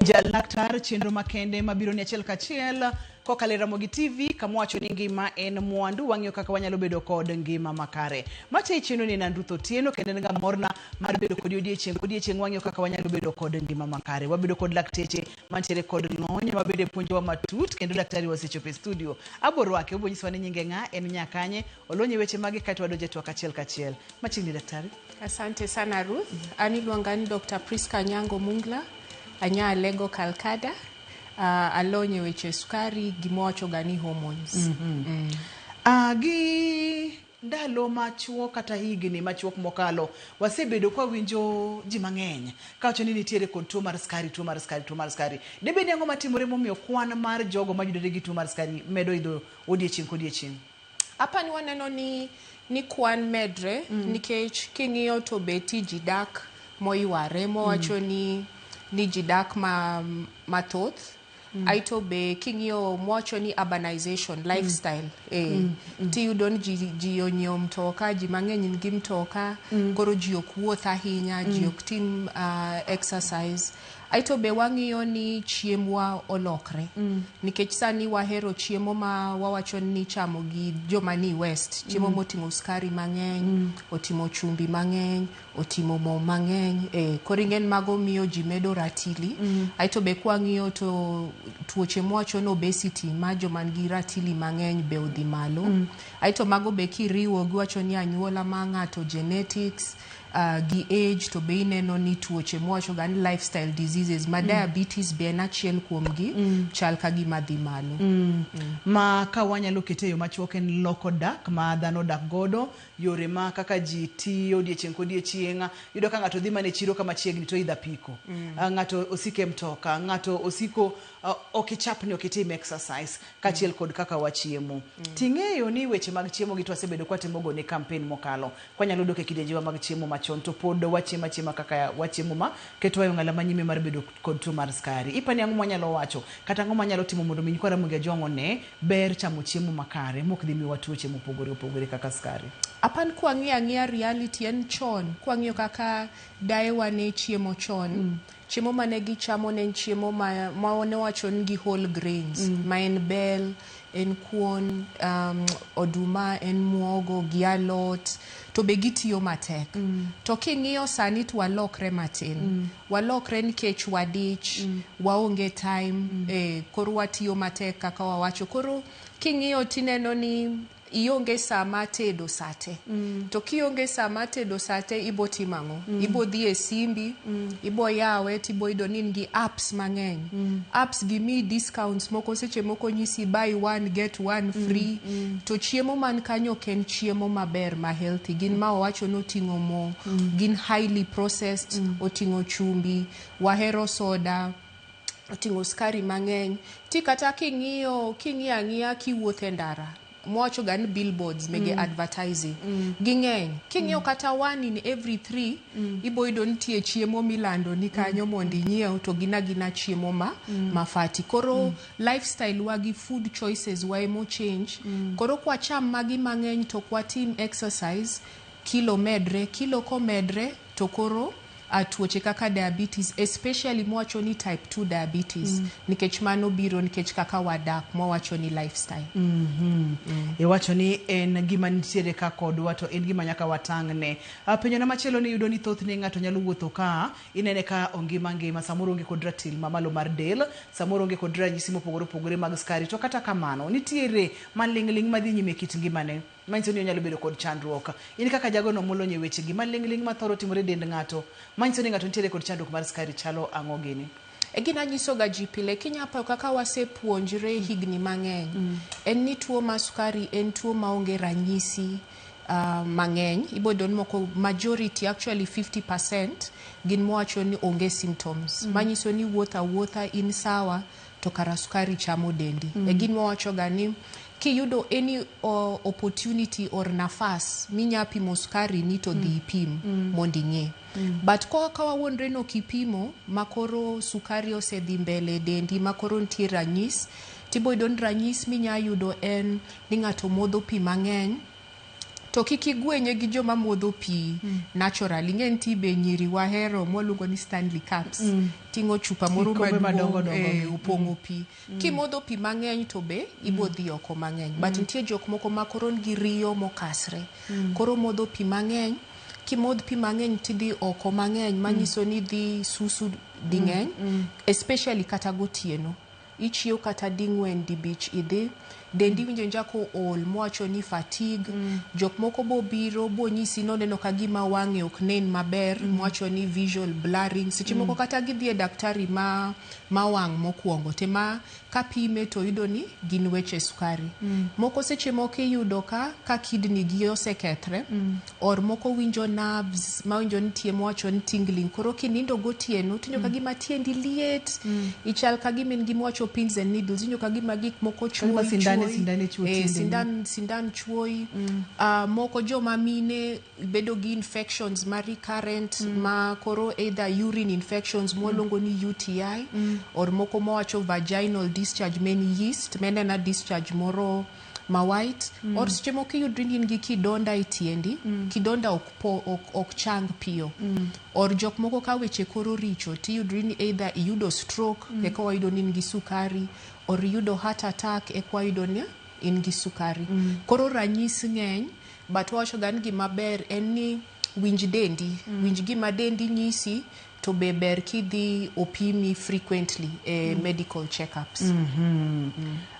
Jalaktar chenro makende mabiro ni achiel kachiel kokalo e Ramogi TV kama wacho ni ngima en mwandu, wang'iyo kaka wanyalo bedo kod ngima makare. Macha chenro ni en an Ruth Otieno kendo en ga morna mar bedo kodi odiechieng' kodiechieng' wang'iyo kaka wanyalo bedo kod ngima makare. Wabedo kod lakteche mantiere kod lony mabende puonjowa matut kendo daktari wasechopo e studio. Abo rwake, obo nyisowa ni nyinge ng'a, en nya kanye, olony e weche mage kaeto wadonjo e twak achiel kachiel. Machiegni daktari. Asante sana Ruth. An iluonga ni Dr. Priska Anyango Mungla, anya Alego Kalkada. Alony e weche sukari gima wacho ga ni hormones. Gi ndalo machuok kata higni machuok mokalo wasebedo kwawinjo ji mang'eny kawacho ni nitiere kod tuo mar skari, tuo mar skari, tuo mar skari. Debed ni ang'o matimore momiyo kwan mar jogo mayudore gi tuo mar skari medo idho odiechieng' kodiechieng'? Apani waneno ni kwan medre nikech king'iyo to be ti ji dak moyware mowacho ni ji dak ma mathoth. Aito be king'iyo mwacho ni urbanization lifestyle tiyudo ni ji onyiewo mtoka, ji mang'eny nigi mtoka, koro ji ok wuoth ahinya, ji ok tim exercise. Aito be wang'iyo ni chiembwa olokre nikech sani wahero chiemo ma wawacho ni chamo gi joma ni west, chiemo moting'o sukari mang'eny, oting'o chumbi mang'eny, otimo mo mang'eny. Koro ing'eni mago miyo ji medo ratili. Aito be kwang'iyo to tuoche mwacho ni obesity ma joma nigi ratili mang'eny be odhi malo. Aito mago be kiriwo giwacho ni anyuola ma ng'ato, genetics, gi age, to be ineno ni tuoche mwacho ga ni lifestyle diseases ma diabetes be en achiel kuomgi chal ka gima dhi malo. Ma ka wanyalo kete e yo machuok en loko dak ma dhano odak godo, yore ma kaka ji tiyo odiechieng' kodiechieng'. Iyudo ka ng'ato dhi mana e chiro kama chiegni to oidho apiko. Ng'ato osiko e mtoka, ng'ato osiko ok ichapni, ok itim exercise, kaachiel kod kaka wachiemo. Ting'eyo ni weche mag chiemo gi to wasebedo kwatimo go ne campaign mokalo. Kwanyalo dok e kidienjewa mag chiemo machon to pod wachiemo achiema kaka wachiemo ma ketwa e ong'ala manyime mar bedo kod tuo mar skari. Ipani ang'o mwanyalo wacho kata ang'o mwanyalo timo mondo mi nyikwa Ramogi Ajwang' one ber chamo chiemo makare mok dhi miwa tuoche mopogore opogore kaka skari? Apan kwang'iyo ang'iya reality en chon, kwang'iyo kaka dayewa ne chiemo chon, chiemo mane gichamo ne en chiemo ma ne wacho ni gi whole grains, ma en bel, en kuon, oduma, en muogo gi alot, to be gitiyo matek. To king'iyo sani to walokre matin. Walokre nikech wadich, waonge time, koro watiyo matek kaka wawacho. Koro king'iyo tineno ni ionge saa mar tedo sate. To kionge saa mar tedo sate, ibo timo ang'o? Ibo dhi e simbi, ibo yawe tibo yudo ni in gi apps mang'eny. Apps gi miyi discounts moko, seche moko nyisi buy one get one free. To chiemo man kanyo ok en chiemo maber ma healthy. Gin ma wawacho ni oting'o mo, gin highly processed, oting'o chumbi, wahero soda, oting'o sukari mang'eny. Ti kata king'iyo ang'iya kiwuotho e ndara, mwawacho ga ni billboards mege advertising ging'eny. King'iyo kata one in every three, ibo yudo nitie chiemo milando ni kanyo mondo inyiew, to gin agina chiemo ma fatty. Koro lifestyle wa gi food choices wa emo change. Koro kwacham magi mang'eny to ok watim exercise, kilo medre. Kilo komedre to koro tuoche kaka diabetes, especially mwacho ni type 2 diabetes, nikech mano biro nikech kaka wadak, mwawacho ni lifestyle. Iwacho ni en gima nitiere ka kodwa to en gima nyaka watang'ne. Penjona machielo ni iyudo ni thothne ng'ato nyalo wuotho ka inene ka ongima ngima, samoro onge kod ratil mamalo mar del, samoro onge kod ranyisi mopogore opogore mag skari, to kata kamano nitiere maling'ling' madhi nyime e kit ngimane manyiso ni onyalo bedo kod chandruok. In kaka jagono molony e weche gi maling'ling' mathoro timore e dend ng'ato manyiso ni ng'ato nitiere kod chandruok mar skari chalo ang'o gini? E gina nyiso ga ji pile, kinya paro kaka wasepuonjre higni mang'eny, en ni tuo mar sukari en tuo maonge ranyisi mang'eny. Ibo yudo ni moko, majority actually 50%, gin mowacho ni onge symptoms, manyiso ni wuotho awuotha in sawa to kara sukari chamo dendi. E gin mowacho ga ni kiyudo any opportunity or nafas minya pimo sukari ni to dhi ipim mondo ing'e. But ka wawuondre ni ok ipimo makoro sukari osedhi mbele e dendi makoro nitie ranyis, tibo yudo ni ranyis minya yudo en ni ng'ato modho pi mang'eny. To kik igwenye gi joma modho pi naturally. Ing'e ni ti be nyiri wahero mwaluongo ni Stanley Cups. Ting'o chupa moro Kikombe madongo maduong' dongo gi. Opong'o pi. Kimodho pi mang'eny to be ibo dhi oko mang'eny. But nitie jok moko ma koro nigi riyo mokasre. Koro modho pi mang'eny, kimodh pi mang'eny tidhi oko mang'eny manyiso ni idhi susu ding'eny, especially kata gotieno. Ichiew kata ding'wen dibich idhi, dendi winjo awinja kool mwacho ni fatigue. Jok moko bobiro bonyisi noneno ka gima wang'e ok nen maber, mwacho ni visual blurring. Seche moko kata gidhi e daktari ma wang' mokwongo tema kapime to yudo ni gin weche sukari. Moko seche moko iyudo ka kidney gi osekethre, or moko winjo nerves mawinjo ni tie mwacho ni tingling. Koro kinindo gotieno tiwinjo ka gima tiendi liet, ichal ka gima in gi mwacho pins and needles, iwinjo ka gima gik moko Kagima chuoyi sindane chuoyi. Sindane chuo tiendeni. Sindan chuoyi. Moko joma mine bedo gi infections ma recurrent, ma koro either urine infections mwaluongo ni UTI, or moko mawacho vaginal discharge ma en yeast, ma en ena discharge moro ma white, or seche moko iyudri ni in gi kidonda e tiendi, kidonda ok chang piyo, or jok moko ka weche koro richo tiyudri ni either iyudo stroke, eka wayudo ni in gi sukari, or iyudo heart attack, eka wayudo ni in gi sukari. Koro ranyisi ng'eny, but wawacho ga ni gima ber en ni winj dendi, winj gima dendi nyisi, to be ber kidhi opimi frequently e medical checkups.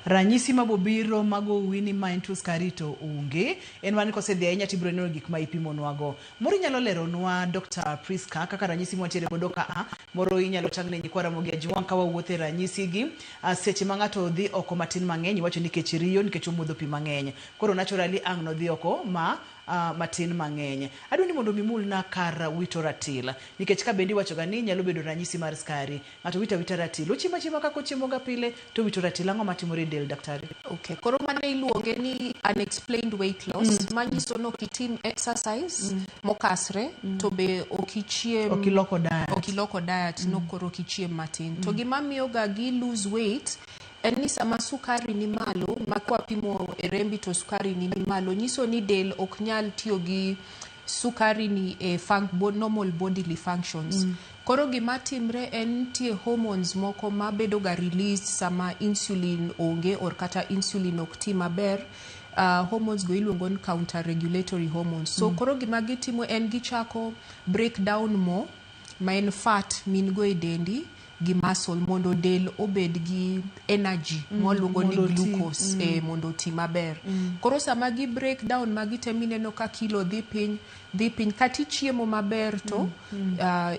Ranyisi mabobiro magowi ni ma en tuo sukari to onge en mana ni kosedhi ahinya tibiro neno gik ma ipimonwago. Moro inyalo leronwa, Dr. Priska, kaka ranyisi mwantiere godo ka a moro inyalo tang'ne nyikwa Ramogi Ajwang' ka wawuotho e ranyisi gi seche ma ng'ato dhi oko matin mang'eny, iwacho nikech riyo, nikech omodho pi mang'eny, koro naturally ang' nodhi oko ma matin mang'eny. Adwa ni mondo mi mulna kar wito ratil, nikech ka bende iwacho ga ni nyalo bedo ranyisi mar sukari. Ng'ato wito awita ratil, ochiemo achiema kaka ochiemo ga pile, to wito ratil. Ang'o matimore e del, daktari? Okay, koro mano iluonge ni unexplained weight loss, manyiso ni ok itim exercise mokasre, to be ok ichiem. Ok iloko diet. Ok iloko diet, no koro ok ichiem matin. To gima miyo ga gi lose weight en ni sama sukari ni malo, ma kwapimo e rembi to sukari ni malo, nyiso ni del ok nyal tiyo gi sukari ni e normal bodily functions. Koro gima timre en nitie hormones moko mabedo ga released sama insulin onge or kata insulin ok ti maber. Hormones go iluongo ni counter regulatory hormones. So koro gima gitimo en gichako break down mo ma en fat min go e dendi gi muscle mondo del obed gi energy mwaluongo ni mondo oti. Glucose, mondo oti maber. Koro sama gi break down magi te mineno ka kilo dhi piny, dhi piny, kata ichiemo maber to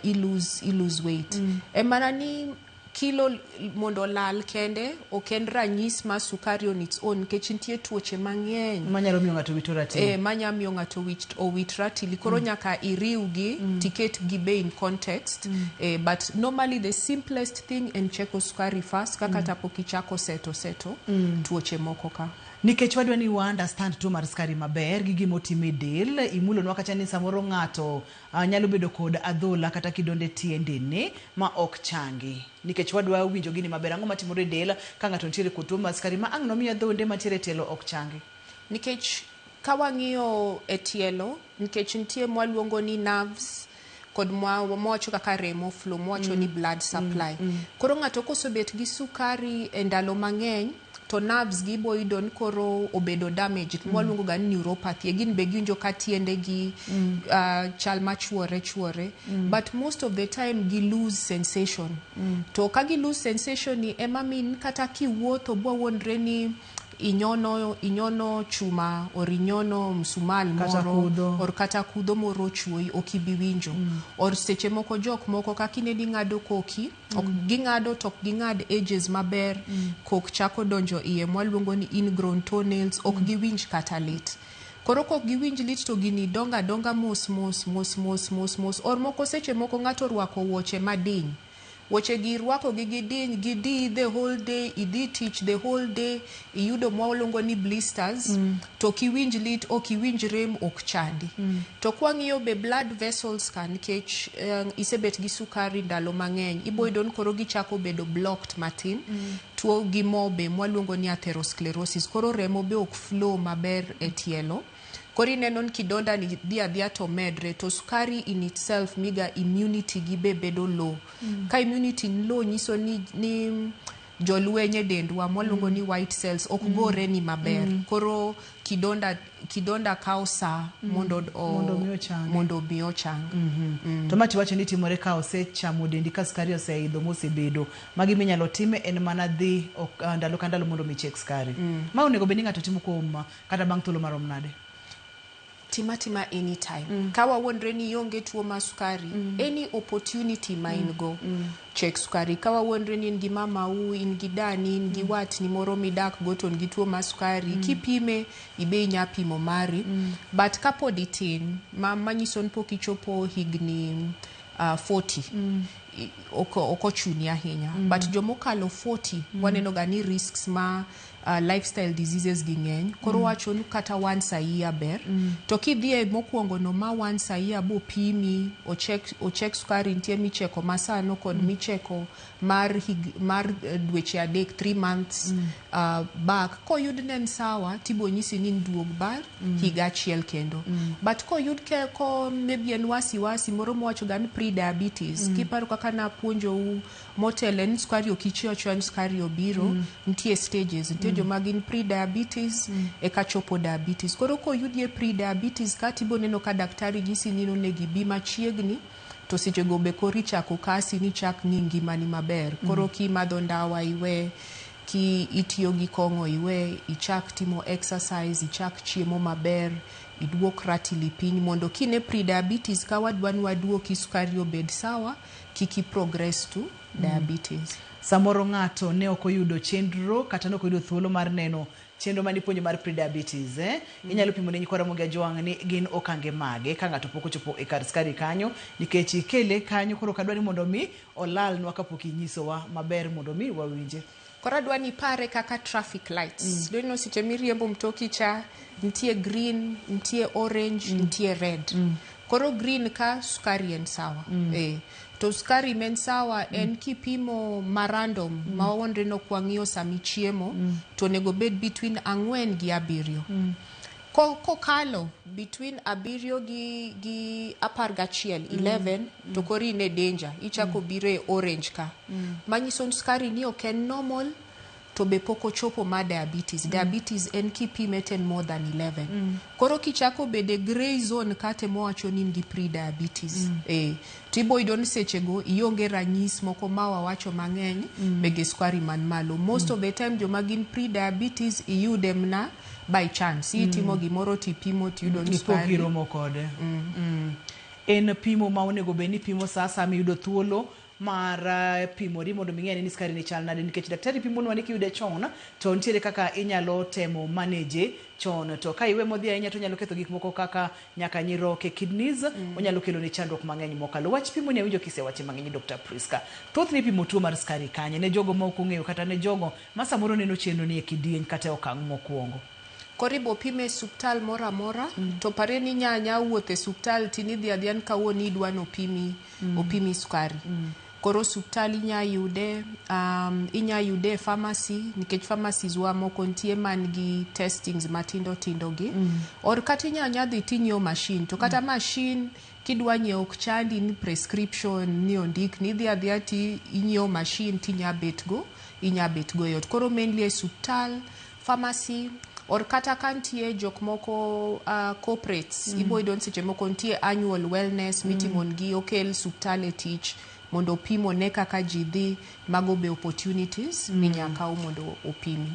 i lose weight. En mana ni kilo mondo lal kende ok en ranyis mar sukari on its own, nikech nitie tuoche mang'eny manyalo miyo ng'ato wito ratil. Manya miyo ng'ato owit ratil. Koro nyaka iriwgi tiket gi be in context. But normally the simplest thing en cheko sukari first kaka tapok ichako seto tuoche moko ka. Nikech wadwa ni wa understand tuo mar sukari maber gi gima otimo e del, imulonwa kacha ni samoro ng'ato nyalo bedo kod adhola kata kidonde e tiendene ma ok changi. Nikech wadwa winjo gini maber, ang'o matimore e del ka ng'ato nitiere kod tuo mar sukari ma ang' nomiyo adhonde mantiere e tielo ok changi? Nikech ka wang'iyo e tielo, nikech nitie mwaluongo ni nerves kod mwawacho kaka remo flow, mwawacho ni blood supply. Koro ng'ato kosebet gi sukari e ndalo mang'eny, to nerves gi ibo yudo ni koro obedo damaged, mwaluongo ga ni neuropathy. Gin be giwinjo ka tiendegi chal machuore chuore, but most of the time gi lose sensation. To ka gi lose sensation ni ema min kata kiwuotho bwawuondre ni inyono chuma or inyono msumal Kata moro kudho. Or kata kudho moro ochuoyi, ok ibi winjo. Or seche moko jok moko kaka ineno ing'ado koki, ok ging'ado to ok ging'ad edges maber, kok chako donjo iye mwaluongo ni ingrown toenails, ok giwinj kata lit. Koro kok giwinj lit to gini dongo adonga mos mos mos mos mos mos. Or moko seche moko ng'ato orwako wuoche madiny. Wuoche gi irwako gi gidiny, gidii the whole day, idhi tich the whole day, iyudo mwaluongo ni blisters, to ok iwinj lit, ok iwinj rem, ok chandi. To kwang'iyo be blood vessels ka, nikech isebet gi sukari ndalo mang'eny, ibo yudo ni koro gichako bedo blocked matin. Tuo gi mo be mwaluongo ni atherosclerosis, koro remo be ok flow maber e tielo. Koro ineno ni kidonda ni dhi adhiya to medre, to sukari in itself miga immunity gi be bedo low. Ka immunity ni low nyiso ni jolweny e dendwa mwaluongo ni white cells ok gore ni maber. Koro kidonda kawo saa mondo Mondo mi ochangi. Mondo mi ochang. To ma tiwacho ni timore ka osechamo dendi, ka sukari oseidho mosebedo. Magi minyalo time en mana dhi ndalo ka ndalo mondo mi check sukari. Ma onego bed ni ng'ato timo kuom kata bang' thuolo marom nade? Tima tima anytime. Ka wawuondre ni ionge tuo mar sukari, any opportunity ma in go, check sukari. Ka wawuondre ni in gi mamau, in gi dani, in gi watni moro midak go to nigi tuo mar sukari, kipime ibe inya pimo mari. But kapod itin, manyiso ni pok ichopo higni 40, ok ochuni ahinya. But jomokalo 40, waneno ga ni risks ma lifestyle diseases gi ng'eny. Koro wacho ni kata once a year ber. To kidhi e mokwongo no ma once a year bopimi, ochek sukari, nitie micheko masano kod micheko mar dweche 3, 3 months back. Koyud ne en sawa, tibo nyisi ni duog bar higa achiel kendo. But koyud ke ko maybe en wasiwasi moro mwacho ga ni pre-diabetes, kiparo kaka napuonjou motelo en sukari ok ichiew achiewa ni sukari obiro, nitie stages, nitie joma gin pre-diabetes, eka chopo diabetes. Koro koyudie pre-diabetes ka tibo neno ka daktari nyisi ni onego ibi machiegni, to sechego be koro ichako kasi ni chak ng'i ngimani maber. Koro kimadho ndawa iwe, ki itiyo gi kong'o iwe, ichak timo exercise, ichak chiemo maber, iduok ratili piny mondo kine pre-diabetes ka wadwa ni waduoki sukari obed sawa, kik i progress to diabetes. Samoro ng'ato ne ok oyudo chenro kata ne ok oyudo thuolo mar neno chenro mane ipuonjo mar pre-diabetes, eh? Inyalo pimo ne nyikwa Ramogi Ajwang' ni gin okange mage ka ng'ato pok ochopo e kar sukari kanyo, nikech ikele kanyo koro ok adwa ni mondo mi olalnwa kapok inyisowa maber mondo mi wawinje. Koro adwa ni ipare kaka traffic lights. Doneno seche miriembo mtoki cha, nitie green, nitie orange, nitie red. Koro green ka sukari en sawa. To sukari men sawa en kipimo ma random, ma wawuondre ni ok wang'iyo samichiemo, to onego bed between 4 gi 7. Kokalo between 7 gi 11, 11, to koro in e danger, ichako biro e orange ka. Manyiso ni sukari ni ok en normal, to be pok ochopo ma diabetes. Diabetes en kipime to en more than 11. Koro kichako bedo e grey zone kate mowacho ni in gi pre-diabetes. To ibo yudo ni sechego ionge ranyis moko ma wawacho mang'eny mege sukari man malo. Most of the time joma gin pre-diabetes iyude mna by chance. Itimo gimoro tipimo tiyudo ni Ipok sukari. iromo kode. En pimo ma onego bed ni ipimo sa asaya miyudo thuolo mar pimori mondo mi ing'e ni sukari ni chal nade, nikech daktari pimonwa ni kiyude chon to nitiere kaka inyalo temo manage chon, to ka iwe modhi ahinya to onyalo ketho gik moko kaka nyaka nyiroke, kidneys, onyalo kelo ni chandruok mang'eny mokalo. Wach pimo ni awinjo kisewache mang'eny, Dr. Priska. Thothne ipimo tuo mar sukari kanye ne jogo ma ok ong'eyo kata ne jogo ma samoro neno chenro ni e kidieny kata e okang' mokwongo? Koro ibo pime e suptal moro amora, to pare ni nyanya wuoth e suptal tinidhi adhiya ni kawuono idwa ni opimi sukari. Koro suptal inya yude, inya yude e pharmacy, nikech pharmacies wa moko nitie man gi testings matindo tindo gi. Or kata inya nya dhi tinyiewo machine, to kata machine kidwa nyiewo ok chandi ni prescription ni ondik ni idhi adhiya ti inyiewo machine tinya bet go, inya bet go e ot. Koro mainly e suptal, pharmacy, or kata ka nitie jok moko corporates, ibo yudo ni seche moko nitie annual wellness mitimo nigi okel suptal e tich mondo opim one kaka ji dhi, mago be opportunities minya kaw mondo opimi.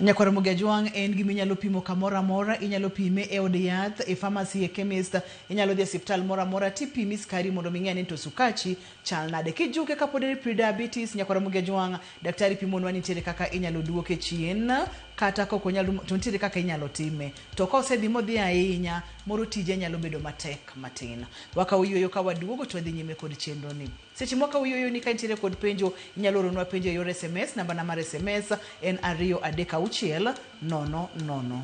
Nyakwar Ramogi Ajwang' en gima inyalo pimo kamoro amora, inyalo pime e od yath, e pharmacy, e chemist, inyalo dhi e osiptal moro amora tipimi sukari mondo mi ing'e ni to sukachi chal nade. Kijuke kapod en pre-diabetes, Nyakwar Ramogi Ajwang', daktari pimonwa ni nitiere kaka inyalo duoke chien, kata ka ok onyal to nitiere kaka inyalo time. To ka osedhi modhi ahinya, moro tije nyalo bedo matek matin. Wakawo yueyo ka waduogo to wadhi nyime kod chenro ni. Seche mwakawo yueyo ni ka nitiere kod penjo, inyalo oronwa penjo e yor SMS, namba na mar SMS en 2 3 6 0 0.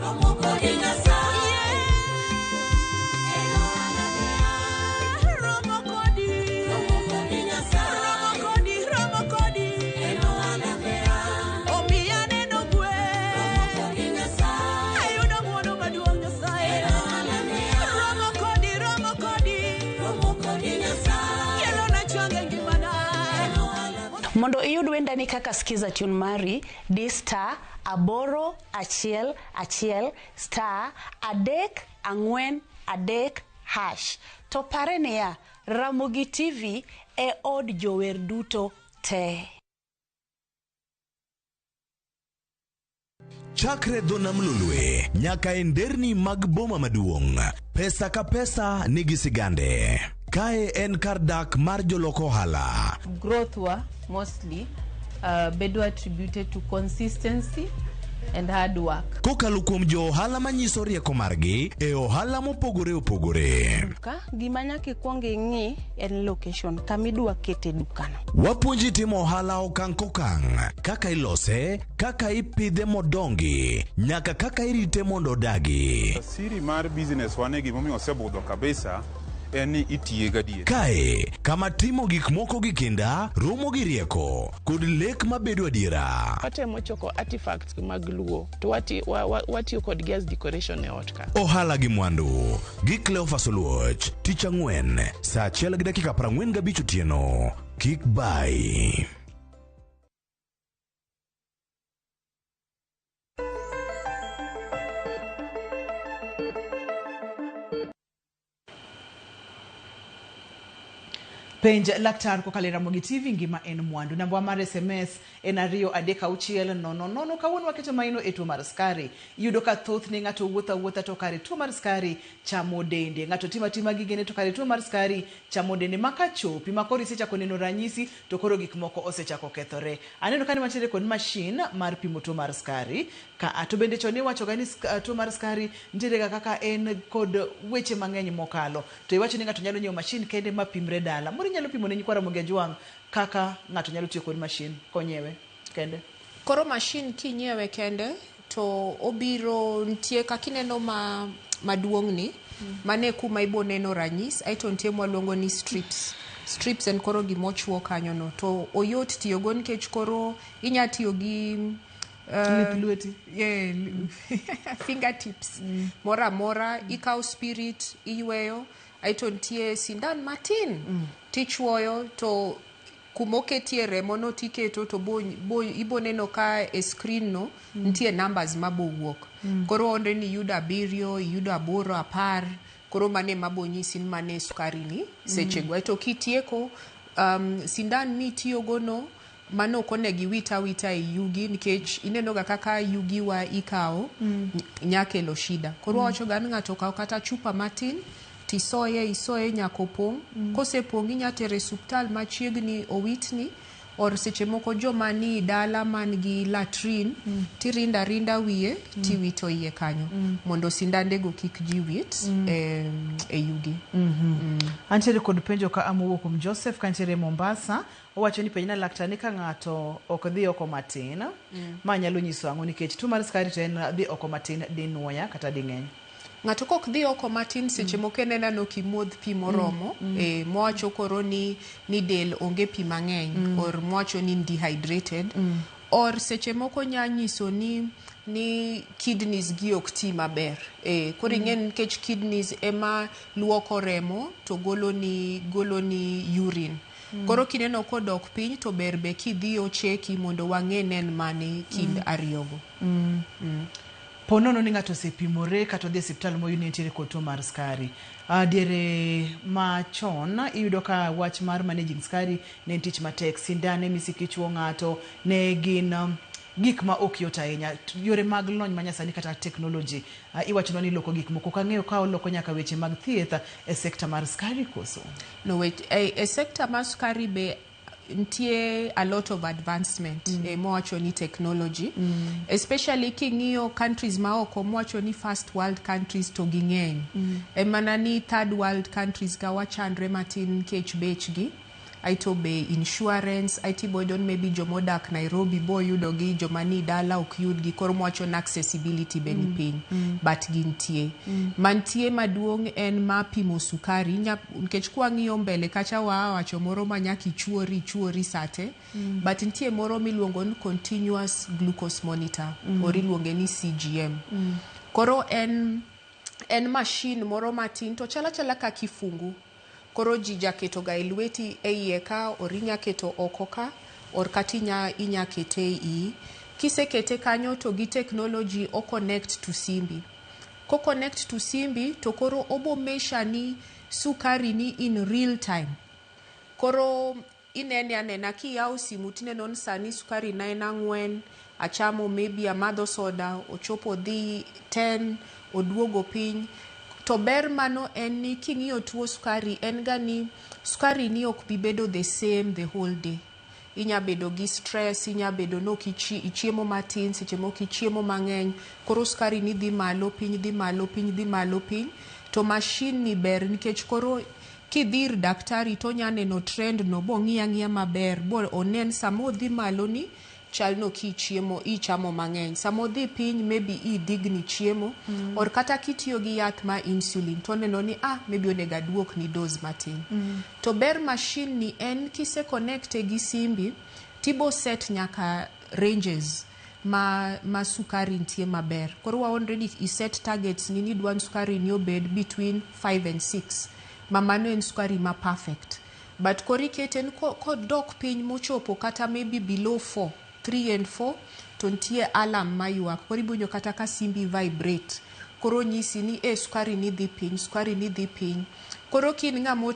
Romo kod Nyasaye. Mondo iyud wendani kaka skiza tune mari, di star aboro achiel achiel star adek ang'wen adek hash. To pare niya, Ramogi TV e od jower duto te. Chakre dho nam Lolwe nyaka e nderni mag boma maduong', pesa ka pesa nigi sigande. Kae en kar dak mar jolok ohala. Growth wa mostly bedo attributed to consistency and hard work. Kokalo kuom jo ohala manyiso rieko margi e ohala mopogore opogore. Duka, gima nyaka ikwong ing'i en location kama idwa kete dukano. Wapuonji timo ohala okang' kokang', kaka ilose, kaka ipidhe modongi, nyaka kaka irite mondo odagi. Siri mar business wane gimomiyo osebudho kabisa en ni itiye gadier. Kae, kama timo gik moko gi kinda, romo gi rieko, kod lek mabedo adiera. Watemo choko artifacts mag Luo to watiyo kodgi as decoration e ot ka. Ohala gi mwandu gi Cleophas Oluoch, tich ang'wen, saa achiel gi dakika 45 otieno. Kik bai. Penj laktar kokalo e Ramogi TV ngima en mwandu. Namba mar SMS en 236 000. Kawuono waketo maino e tuo mar sukari. Iyudo ka thothne ng'ato wuotho awuotha to kare tuo mar sukari chamo dende. Ng'ato timo atima gigene to kare tuo mar sukari chamo dende. Ma kachopi ma koro isechako neno ranyisi to koro gik moko osechako kethore. Aneno ka ni wantiere kod mashin mar pimo tuo mar sukari. Ka to bende chon iwacho ga ni tuo mar sukari nitiere ga kaka en kod weche mang'eny mokalo. To iwacho ni ng'ato nyalo nyiewo mashin kende ma pimre dala. Moro inyalo pimo ne nyikwa Ramogi Ajwang' kaka ng'ato nyalo tiyo kod mashin konyiewe kende. Koro mashin kinyiewe kende to obiro nitie kaka ineno ma maduong' ni mane kuma ibo neno ranyis aeto nitie mwaluongo ni strips. Strips en koro gimochuo kanyo no to oyot tiyogo nikech koro inya tiyo gi Lith lweti. Yeah, fingertips moro amora ikawo spirit iyweyo aeto nitie sindan matin tichuoyo to kumoketie remo no tiketo to ibo neno ka e screen no nitie numbers mabowuok. Koro onre ni iyudo 7, iyudo 8, 10, koro mano ema bonyisi ni mano e sukari ni sechego. Aeto kitieko sindan mitiyogo no mano ok onego iwit awita e yugi nikech ineno ga kaka yugi wa ikawo nya kelo shida. Koro wawacho ga ni ng'ato okaw kata chupa matin tisoye isoye nyaka opong'. Kosepong' inya tere e suptal machiegni owitni or seche moko joma ni dala man gi latrin tirindo arinda wiye tiwito iye kanyo mondo sindande go kik ji wit e yugi. Antiere kod penjo ka mowuok kuom Joseph kantiere Mombasa. Owacho ni penjna laktar ni ka ng'ato ok dhi oko matin, ma nyalo nyiso ang'o nikech tuo mar sukari to en dhi oko matin dinuoya kata ding'eny. Ng'ato kok dhi oko matin seche moko en ena nok imodh pi moromo mowacho koro ni del onge pi mang'eny or mowacho ni in dehydrated or seche moko nya nyiso ni kidneys gi ok ti maber. Koro ing'e nikech kidneys ema luoko remo to golo ni urine. Koro kineno kodok piny to ber be kidhi ocheki mondo wang'e ne en mane kind ariyogo. Po nono ni ng'ato osepimore kata odhi e osiptal moyud ni entiere kod tuo mar sukari. Diere machon iyudo ka wach mar managing sukari ne en tich matek. Sindane misiko ichuo ng'ato ne gin gik ma ok yot ahinya. Yore mag lony manyasani kata technology iwachonwa ni loko gik moko. Ok ang'eyo ka oloko nyaka weche mag thieth e sekta mar sukari koso? No, e sekta mar sukari be nitie a lot of advancement mowacho ni technology especially king'iyo countries ma oko mowacho ni first world countries to ging'eny e mana ni third world countries ka wachandre matin nikech bechgi aeto be insurance aeto iboyudo ni maybe jomodak Nairobi boyudogi joma ni dala ok yudgi koro mowacho ni accessibility be ni piny but gintie. Mantie maduong' en ma pimo sukari nikech kwang'iyo mbele kacha wawacho moro ma nyaka ichuori sate but nitie moro miluongo ni continuous glucose monitor or iluonge ni CGM. Koro en machine moro matin to chalo achala ka kifungu. Koro ji jaketo ga e lweti e iye ka or inya keto oko ka or kata inya, inya kete e iyi. Kisekete kanyo to gi technology o connect to simbi. Ko connect to simbi to koro obo measure ni sukari ni in real time. Koro inene anena kiyawo simu tineno ni sani sukari na en 4, achamo maybe amadho soda, ochopo dhi 10, oduogo piny. To ber mano en ni king'iyo tuo sukari en ga ni sukari ni ok bi bedo the same the whole day. Inya bedo gi stress, inya bedo ni ok ichiemo matin, seche moko ichiemo mang'eny, koro sukari ni dhi malo piny, dhi malo piny, dhi malo piny. To machine ni ber nikech koro kidhi ir daktari to onya neno trend no bong'i ang'iya maber, bo onen sama odhi malo ni chal no kichiemo ichamo mang'eny, sama odhi piny maybe idigni chiemo or kata kitiyo gi yath ma insulin to oneno ni ah, maybe onego aduok ni dose matin. To ber machine ni en kise connect gi simbi tibo set nyaka ranges ma sukari nitie maber. Koro wa already i set targets ni nidwa ni sukari ni obed between 5 and 6, ma mano en sukari ma perfect. But koro ikete ni kodok piny mochopo kata maybe below 4, 3 and 4, to nitie alarm maywak. Koro ibo winjo kata ka simbi vibrate. Koro nyisi ni e sukari ni dhi piny, sukari ni dhi piny. Koro ka in ng'ama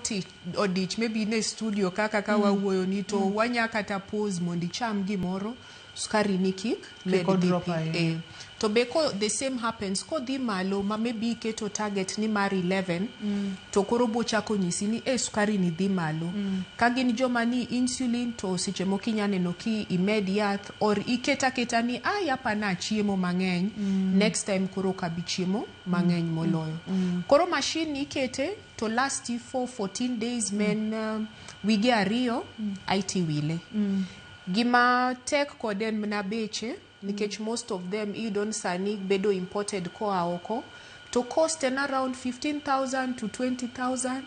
odich, maybe in e studio kaka ka wawuoyo ni to wanya kata pause mondo icham gimoro, sukari ni kik med dhi odrop piny. Ahinya. Eh. To be ko the same happens kodhi malo ma maybe iketo target ni mar 11 to koro bochako nyisi ni e sukari ni dhi malo. Ka gin joma ni insulin to seche moko inya neno ki imed yath or iket aketa ni ah, apana chiemo mang'eny, next time koro ok abi chiemo mang'eny moloyo. Koro machine ni ikete to last you for 14 days, men wige 2 aiti wile. Gima tek kode en mana beche nikech most of them iyudo ni sani bedo imported koa oko to cost en around 15,000 to 20,000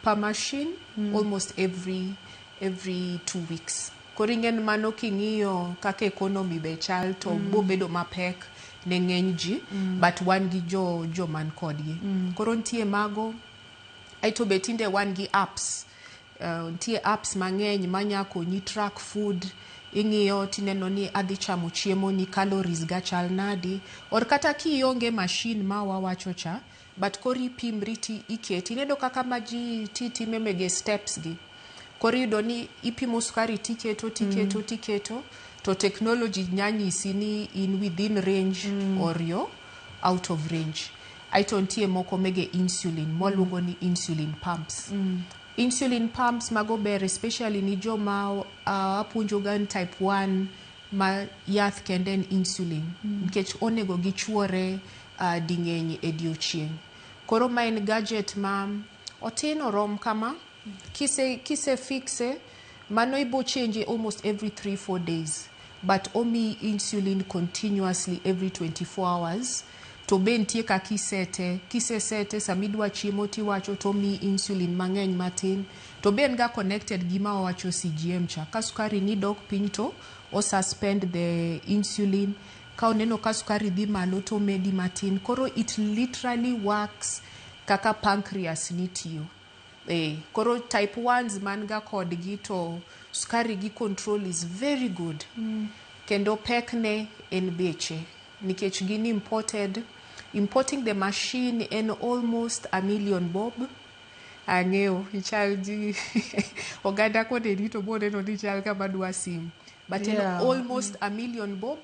per machine almost every 2 weeks. Koro ing'e ni mano king'iyo kaka economy be chal to bobedo mapek ne ng'eny ji, but wan gi jo joman kodgi. Koro nitie mago. Aeto be tinde wan gi apps. Nitie apps mang'eny manya konyi track food. Ing'iyo tineno ni adhi chamo chiemo ni calories ga chal nadi, or kata kionge machine ma wawacho cha, but koro ipimri ti iketi ineno kaka ma ji ti time mege steps gi. Koro iyudo ni ipimo sukari tiketo tiketo tiketo to technology nya nyisi ni in within range or you're out of range. Aeto nitie moko mege insulin mwaluongo ni insulin pumps. Insulin pumps mago ber especially ni joma apuonjo ga ni type 1 ma yath kende en insulin nikech onego gichuore ding'eny e diochieng'. Koro ma en gadget ma otin orom kama kise fixe mano ibo change almost every 3 4 days, but omiyi insulin continuously every 24 hours. To be nitie kaka isete kisesete sama idwa chiemo tiwacho to omiyi insulin mang'eny matin. To be en ga connected gi ma wawacho CGM cha. Ka sukari ni dok piny to o suspend the insulin, ka oneno ka sukari dhi malo to omedi matin. Koro it literally works kaka pancreas ni tiyo. Koro type 1s man ga kodgi to sukari gi control is very good. Kendo pekne en beche nikech gin imported. Importing the machine en almost a million bob. Ang'eyo ichal ji oganda koneni to boneno ni chal kama dwa sim, but en almost a million bob.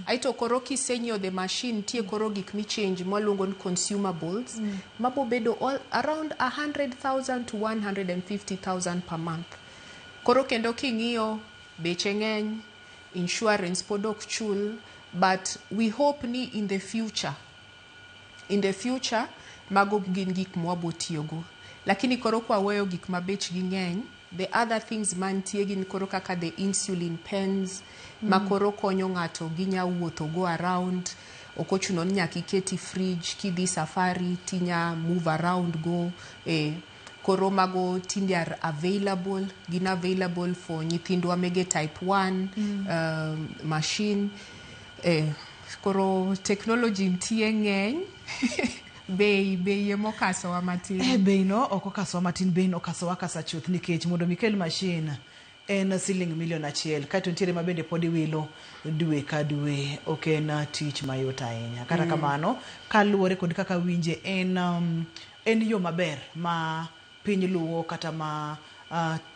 Aeto koro kisenyiewo the machine, nitie koro gik michange mwaluongo ni consumables mabo bedo all around 100,000 to 150,000 per month. Koro kendo king'iyo beche ng'eny, insurance pod ok chul, but we hope ni in the future mago gin gik mwabo tiyogo. Lakini koro kwaweyo gik ma bechgi ng'eny, the other things mantie gin koro kaka the insulin pens ma koro konyo ng'ato ginya wuotho go around, ok ochuno ni nyaka iketi fridge kidhi safari tinya move around go. Koro mago tinde are available, gin available for nyithindwa mege type 1 machine. Koro technology nitie ng'eny, bei emokasowa matin. Bei no ok okasowa matin, bei no okasowa kasa chuth nikech mondo mi kel machine. En siling milion 1, kaeto nitiere ma bende pod iwilo dwe ka dwe. Ok en tich mayot ahinya. Kata kamano, kaluwore kod kaka winje, en yo maber ma piny luwo kata ma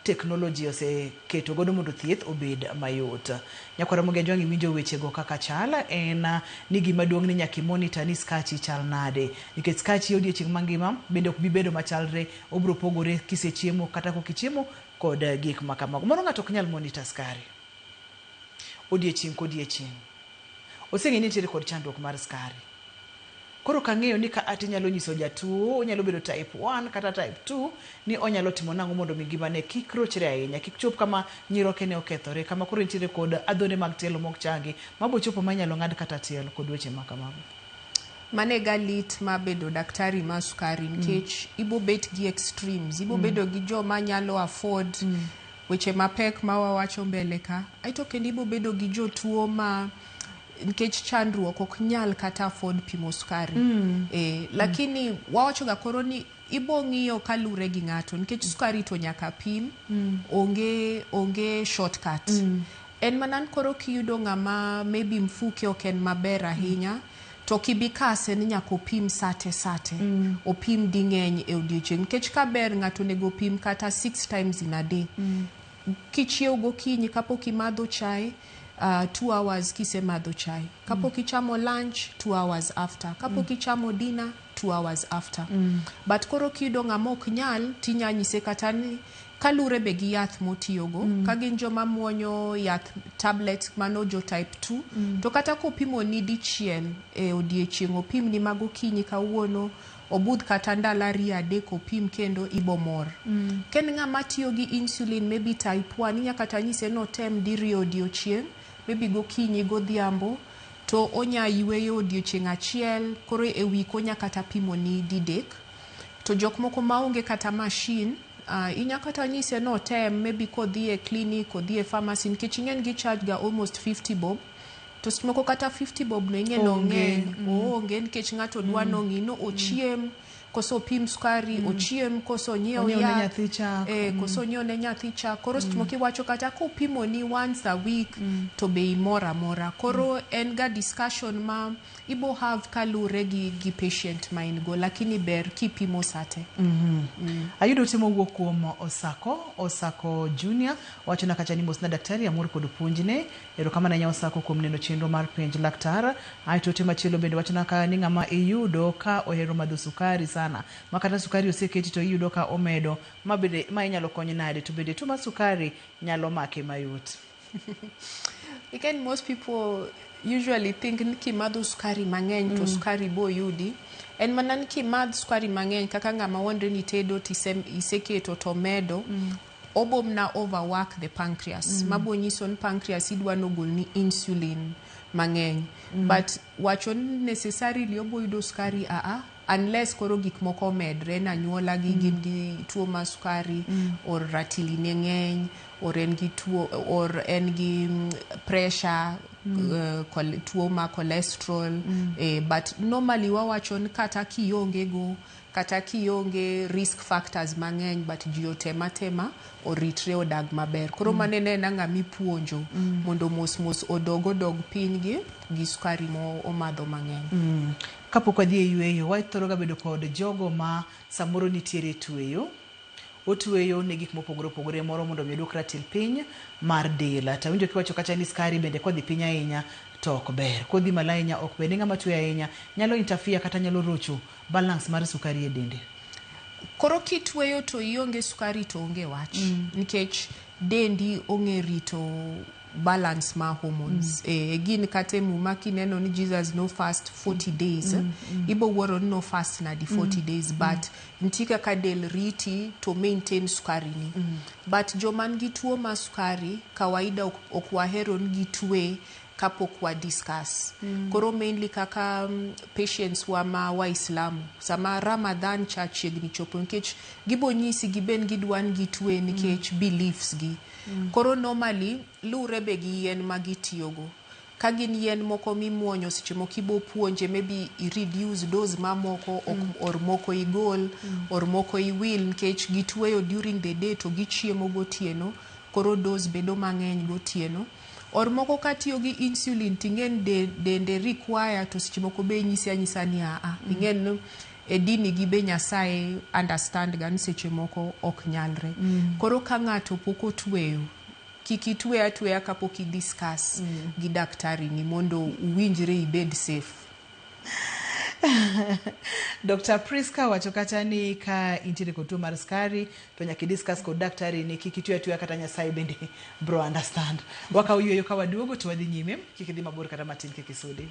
teknoloji oseketo godo mondo thieth obed mayot. Nyakwara Mogenjwang', iwinjo wechego kaka chal. En ni gima duong' ni nyaka imonita ni skachi chal nade, nikech skachi odiochieng' mangima bende ok bi bedo machalre, obiro pogore kisechiemo kata kok ichiemo kod gik ma kamago. Moro ng'ato ok nyal monitor skari odiochieng' kodiochieng'. Oseng'e ni nitiere kod chandruok mar skari. Koro kang'eyo ni ka ati nyalo nyiso jatuo, onyalo bedo type 1 kata type 2, ni onyalo timo nang'o mondo mi ngimane kik rochre ahinya, kik chop kama nyiroke ne okethore, kama koro nitiere kod adhonde mag tielo mok changi, mabo chopo ma inyalo ng'ad kata tielo kod weche ma kamago. Mane ga lit ma bedo daktari mar sukari, nikech ibo bet gi extremes, ibo bedo gi joma nyalo afford weche mapek ma wawacho mbele ka, aeto kendo ibo bedo gi jotuo ma nikech chandruok ok nyal kata afford pimo sukari. Lakini wawacho ga koro ni ibo ng'iyo kalure gi ng'ato, nikech sukari to nyaka pim, onge shortcut. En mana ni koro kiyudo ng'ama maybe mfuke ok en maber ahinya, to kibikase ni nyaka opim sate sate, opim ding'eny e odiochieng', nikech ka ber ng'ato onego opim kata 6 times in a day. Kichiew gokinyi kapok imadho chai, 2 hours kisemadho chai, kapok ichamo lunch, 2 hours after, kapok ichamo dinner, 2 hours after. But koro kiyudo ng'ama ok nyal, tinya nyise kata ni kalure be gi yath motiyogo. Ka gin joma muonyo yath tablet, mano jo type 2, to kata kopimo ni dichiel e odiechieng', opim ni magokinyi kawuono, obudh kata ndalo 2 3 opim kendo, ibomor. Ka en ng'ama tiyo gi insulin, maybe type 1, inya kata nyise notem diriyo odiochieng', maybe gokinyi godhiambo, to onya yweyo odiochieng' achiel. Koro e week onya kata pimo ni didek. To jok moko maonge kata machine, inya kata nyise notem maybe kodhi e clinic, odhi e pharmacy, nikech ing'e ni gi charge ga almost 50 bob, to seche moko kata 50 bob no ing'e Onge. Nong'eny oonge, nikech ng'ato dwa nong'i no ochiem koso opim sukari, ochiem koso onyiew Onyiew ne yath, nyathi chak. Koso onyiew ne nyathi chak. Koro seche moko iwacho kata kopimo ni once a week to be imor amora. Koro en ga discussion ma ibo have kalure gi patient ma in go, lakini ber kipimo sate. Ayudo ote mowuok kuom Osako, Osako Junior, wachona kacha ni mosna daktari, amor kod puonjne. Erokamano ahinya Osako kuom neno chenro mar Penj Laktar. Aeto ote machielo bende wachona ka ni ng'ama iyudo ka ohero madho sukari sana, ma kata sukari oseketi to iyudo ka omedo, ma bende ma inyalo kony nade, to bende tuo mar sukari nyalo make mayot? Again, most people usually think ni kimadho sukari mang'eny to sukari bo yudi. En mana ni kimadh sukari mang'eny, kaka ng'ama wondre ni tedo to iseketo to medo, obo mna overwork the pancreas, mabo nyiso ni pancreas idwa nogolni insulin mang'eny. But wacho ni necessarily obo yudo sukari, aa, unless koro gik moko omedre na anyuola gi gin gi tuo mar sukari, or ratili ne ng'eny, or en gi tuo, or en gi pressure, tuo mar cholesterol. But normally wawacho ni kata kionge go, kata kionge risk factors mang'eny, but ji otem atema oritre odag maber. Koro mano en ena ng'ama ipuonjo mondo mos mos odog piny gi sukari mo omadho mang'eny. Kapok wadhi e yweyo, wathoro ga bedo kod jogo ma samoro nitiere tweyo, otweyo ne gik mopogore opogore, moro mondo mi oduok ratil piny mar del. To awinjo kiwacho kacha ni skari bende kodhi piny ahinya to ok ber, kodhi malo ahinya ok ber. Ni ng'ama tweyo ahinya nyalo interfere kata nyalo rocho balance mar sukari e dende. Koro kitweyo to ionge sukari to onge wach, nikech dendi ong'e rito balance mar hormones. Gin kata e Muma kineno ni Jesus no fast 40 days, ibo wuoro ni no fast nadi 40 days, but nitie kaka del riti to maintain sukari ni. But joma nigi tuo mar sukari kawaida ok wahero ni gitwe kapok wa discuss. Koro mainly kaka patients wa ma Waislamu, sama Ramadan cha chiegni chopo, nikech gibo nyisi giben gidwa ni gitwe nikech beliefs gi. Koro normally luwre be gi yien ma gitiyogo. Ka gin yien moko mimuonyo, seche moko ibo puonje maybe i reduce dose mamoko, or moko igol, or moko iwil, nikech gitweyo during the day to gichiemo gotieno. Koro dose bedo mang'eny gotieno. Or moko katiyo gi insulin ting'e ni dende require to seche moko be inyisi anyisa ni aa. Ing'e ni e dini gi be Nyasaye understand ga ni seche moko ok nyalre. Koro ka ng'ato pok otweyo, kik itwe atweya kapok i discuss gi daktari ni mondo uwinjre ibed safe. Dr. Priska wacho kata ni ka intiere kod tuo mar sukari to nyaka i discuss kod daktari ni kik itwe atweya kata Nyasaye bende bro understand. Wakawo yueyo ka waduogo to wadhi nyime, kik idhi mabor kata matin kik isudi.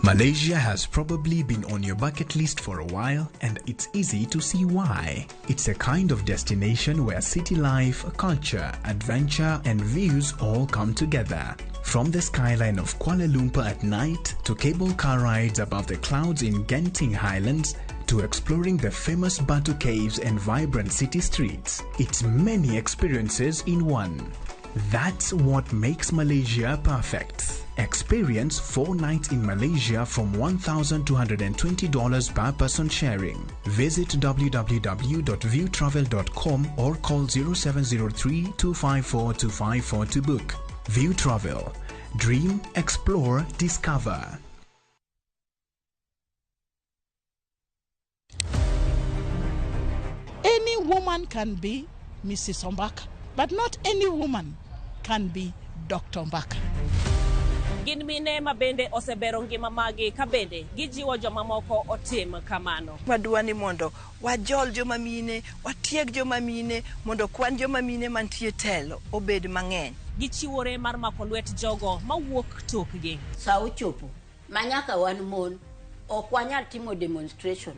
Malaysia has probably been on your bucket list for a while, and it's easy to see why. It's a kind of destination where city life, culture, adventure, and views all come together. From the skyline of Kuala Lumpur at night to cable car rides above the clouds in Genting Highlands to exploring the famous Batu Caves and vibrant city streets, it's many experiences in one. That's what makes Malaysia perfect. Experience 4 nights in Malaysia from $1,220 per person sharing. Visit www.viewtravel.com or call 0703 254 254 to book. View Travel. Dream, explore, discover. Any woman can be Mrs. Ombaka, but not any woman can be Dr. Ombaka. Gin mine ma bende osebero ngima magi ka bende gijiwo jomamoko otim kamano. Wadwa ni mondo wajol joma mine, watieg joma mine, mondo kwan joma mine mantie telo obed mang'eny. Gichiwore mar mako lwet jogo mawuok tokgi. Sa ochopo ma nyaka wan mon ok wanyal timo demonstration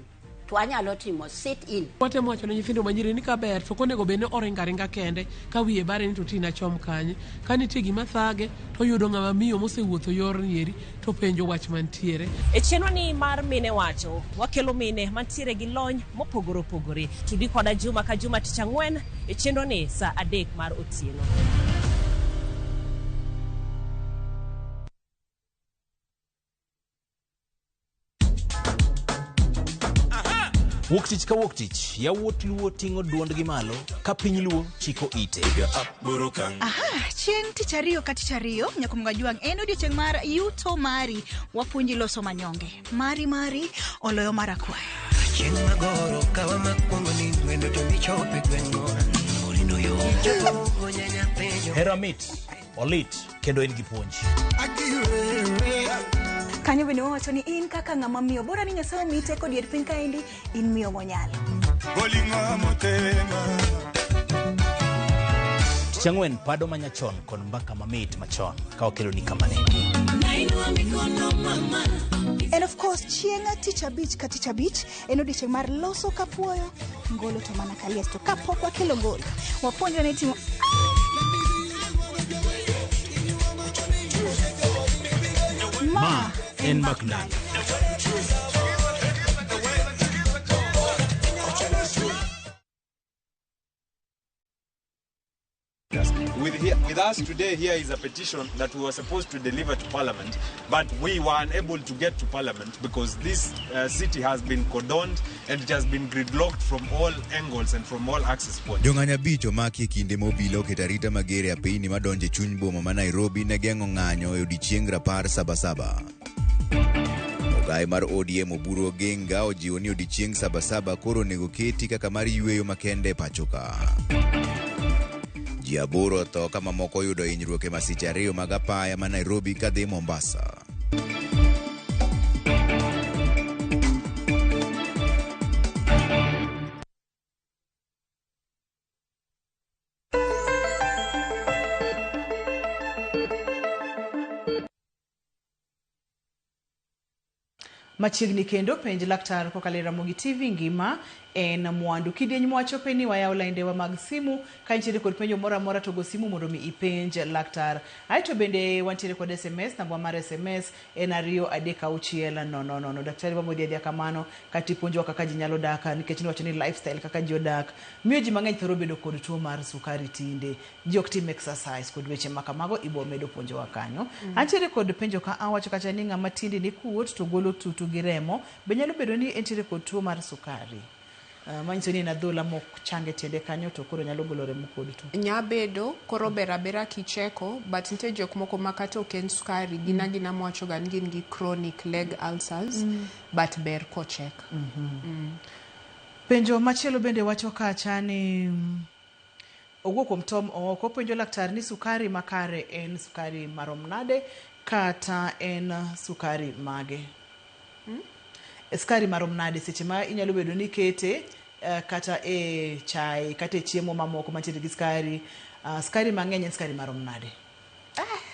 to wanyalo timo sit in. Watemo wacho ne nyithindo manyiri ni kaber to ok onego bed ni oringo aringa kende ka wiye bare ni to tina chom kanye. Ka nitie gima thage to oyudo ng'ama miyo mosewuotho yorni eri to penjo wach mantiere. E chenro ni mar Mine Wacho, wakelo mine mantiere gi lony mopogore opogore. Tudi koda juma ka juma tich ang'wen e chenro ni saa 3 mar otieno. Wuok tich ka wuok tich, yawuot Luo ting'o duondgi malo ka piny Luo chiko ite. Aha, chieng' tich ariyo ka tich ariyo, Nyakumga Jwang' en odiochieng' mar yuto mari, wapuonji loso manyonge. Mari mari, oloyo mar akwaya. Chieng' magoro kawa makwongo ni wendo to michope gweng'wa. Orindo yo. Hera mit, olit, kendo en gi puonj. Kanyo bende wawacho ni in kaka ng'ama miyo, bora ni Nyasaye omiyi teko dier piny kaendi, in miyo monyalo. Tich ang'wen pado manyachon kod mbaka mamit machon ka wakeloni kamaneni. And of course, chieng' tich abich ka tich abich en odiochieng' mar loso kapuoyo, ngolo to mana kalies to kapok wakelo ngolo, wapuonjre ni timo Ma en Mbak Ndalo. With us today here is a petition that we were supposed to deliver to Parliament, but we were unable to get to Parliament because this city has been cordoned and it has been gridlocked from all angles and from all access points. Jong'anyo abich omaki e kinde ma obila oketo arita mager e apeyni madonjo e chuny boma ma Nairobi ne geng'o ng'anyo e odiechieng rapar Sabasaba. Ogaye mar ODM Oburu Oginga ojiwo ni odiechieng Sabasaba koro onego keti kaka mar yueyo makende e pacho ka. Ji 8 otho ka mamoko oyudo hinyruok e masiche 2 mag apaya ma Nairobi kadhi Mombasa. Machiegni kendo penj laktar kokalo e Ramogi TV ngima en mwandu. Kidieny mwachope ni wayawo laindewa mag simu ka intiere kod penjo moro amora to go simu mondo mi ipenj laktar. Aeto bende wantiere kod SMS, namba mar SMS en 236 000. Daktari wabodhi adhiya kamano kata ipuonjowa kaka ji nyalo dak nikech niwacho ni lifestyle kaka ji odak miyo ji mang'eny thoro bedo kod tuo mar sukari tinde. Ji ok tim exercise kod weche ma kamago ibo medo puonjowa kanyo. Antiere kod penjo ka awacho kacha ni ng'ama tiendene kuot to golo tutu gi remo be nyalo bedo ni entiere kod tuo mar sukari? Manyiso ni en adhola mok chang e tiende kanyo to koro nyalo golo remo kod tuo. Nya bedo koro ber abera kicheko but nitie jok moko ma kata ok en sukari gin agina mwacho ga ni gin gi chronic leg ulcers but ber kochek. Penjo machielo bende wacho kacha ni owuok kuom Tom Ooko openjo laktar ni sukari makare en sukari marom nade kata en sukari mage? Sukari marom nade seche ma inyalo bedo ni ikete kata e chai kata e chiemo mamoko mantiere gi sukari sukari mang'eny en sukari marom nade?